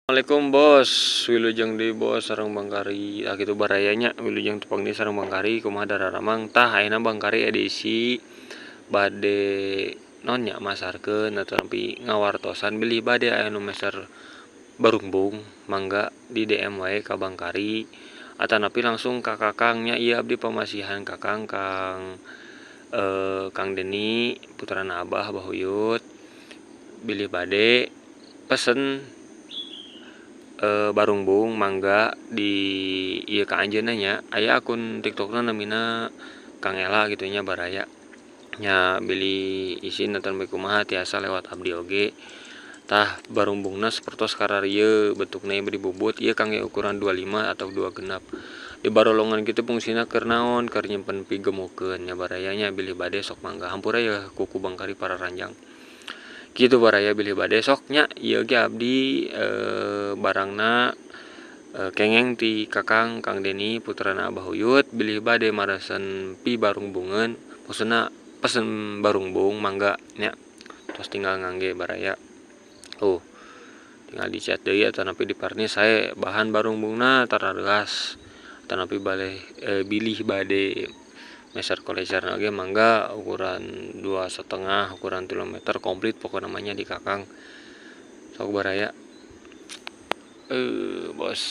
Assalamualaikum bos, wilujeng deui bos sareng Bang Kari. Ah kitu baraya nya, wilujeng tepang deui sareng Bang Kari kumaha dararamang. Tah ayeuna Bang Kari edisi bade naon nya masarkeun atanapi ngawartosan bilih bade aya nu meser barungbung mangga di DM wae ka Bang Kari atanapi langsung ka Kakang nya. Ieu abdi pamasihan Kakang Kang Kang Deni putrana Abah Bahuyut bilih bade pesen barungbung mangga di ieu ka anjeunna nya. Aya akun TikTokna namina Kang Ela gitu nya baraya nya, bilih isin atanapi kumaha tiasa lewat abdi oge. Tah barungbungna sapertos kararieu bentukna ieu dibubut ieu kangge ukuran 25 atau 2 genap di barolongan kitu. Fungsina keur naon? Keur nyimpen pigemukeun nya baraya nya. Bilih bade sok mangga, hampura yeuh kuku Bang Kari pararanjang kitu baraya. Bilih bade sok nya, ieu ge abdi barangna kengeng ti Kakang Kang Deni putrana Abah Uyut. Bilih bade maresen pi barungbungeun, maksudna pesen barungbung, mangga nya, tos tinggal ngangge baraya. Tinggal di chat deui atanapi di parnis sae bahan barungbungna tarareuas. Atanapi baleh bilih bade meser kolecerna oge mangga, ukuran 2,5, ukuran 3 meter, komplit pokokna mah nya di Kakang. Sok baraya, bos.